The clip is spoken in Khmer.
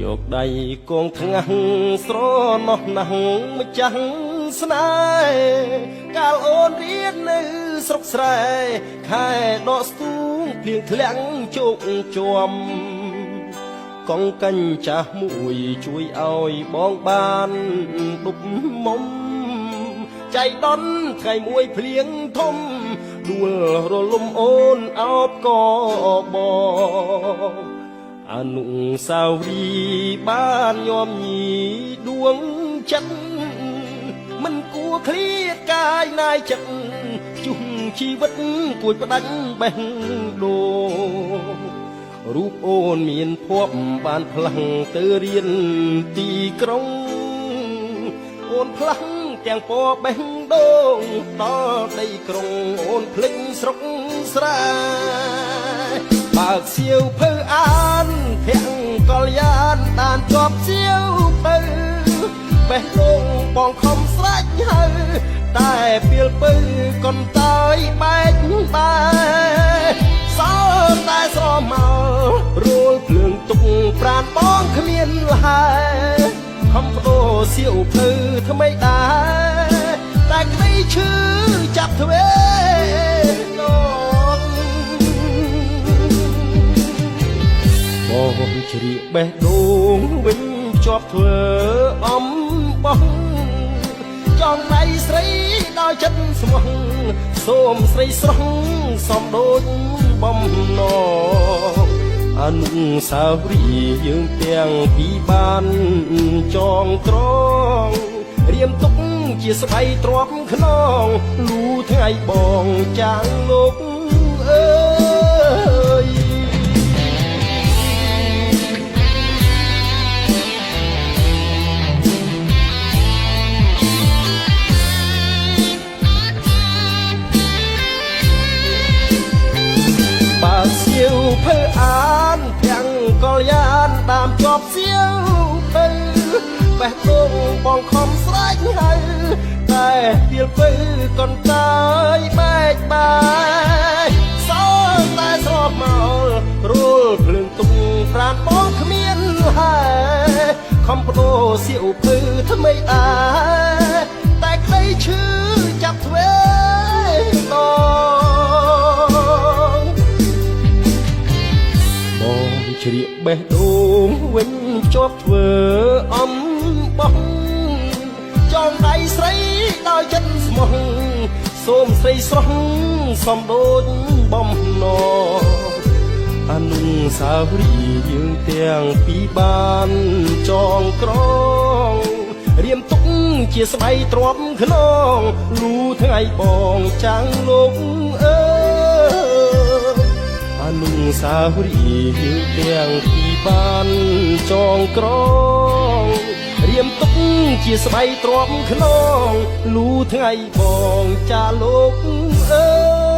យកដៃគងថ្ងាស់ស្រណោះណាស់ម្ចាស់ស្នេហ៍កាលអូនរៀននៅស្រុកស្រែខែដកស្ទូងភ្លៀងធ្លាក់ជោគជាំកងកញ្ចាស់មួយជួយឲ្យបងបានដប់មុំចៃដន្យថ្ងៃមួយភ្លៀងធំដួលរលំអូនអោបកបងអនុសាវរីយ៍បានញោមញីដួងចិត្តមិនគួរឃ្លាតកាយណាយចិត្តជុះជីវិតគួចផ្ដាច់បេះដូងរូបអូនមានភពបានផ្លាស់ទៅរៀនទីក្រុងអូនផ្លាស់ទាំងពណ៌បេះដូងដល់ដីក្រុងអូនភ្លេចស្រុកស្រែបើកសៀវភៅអានភាំងកល្យានតានជាប់សៀវភៅបេះដូងបងខំស្រេចហើយតែពីលពៅកុនតើយបែកបែសល់តែស្រមោលរួលភ្លើងទុកប្រានបងគ្មានលហើយខំបដូរសៀវភៅថ្មីដែរតែក្តីឈឺចាប់ទ្វេដងបងជ្រៀកបេះដូងវិញជាប់ធ្វើអំបោះចង់ដៃស្រីដល់ចិត្តស្មោះសូមស្រីស្រស់សំដូចបំណងអនុសាវរីយ៍យើងទាំងពីរបានចងក្រងរៀមទុកជាស្បៃទ្របខ្នងលូថ្ងៃបងចាងលោកអើយបើកសៀវភៅអានភាំងកល្យានតាមជាប់សៀវភៅបេះដូងបងខំស្រេចហើយតែពីលពៅកុនតើយបែកបែកសល់តែស្រមោលរួលភ្លើងទុំប្រានបងគ្មានហើយខំបដូរសៀវភៅថ្មីដែរតែក្តីឈឺចាប់ទ្វេដងបងជ្រៀកបេះដូងវិញជាប់ធ្វើអំបោះចងដៃស្រីដោយចិត្តស្មោះសូមស្រីស្រស់សំដូចបំណងអនុសាវរីយ៍យើងទាំងពីរបានចងក្រងរៀមទុកជាស្បៃទ្របខ្នងលូថ្ងៃបងចាំងលោកអើយអនុសាវរីយ៍យើងទាំងពីរបានចងក្រងរៀមទុកជាស្បៃទ្របខ្នងលូថ្ងៃបងចាលោកអើ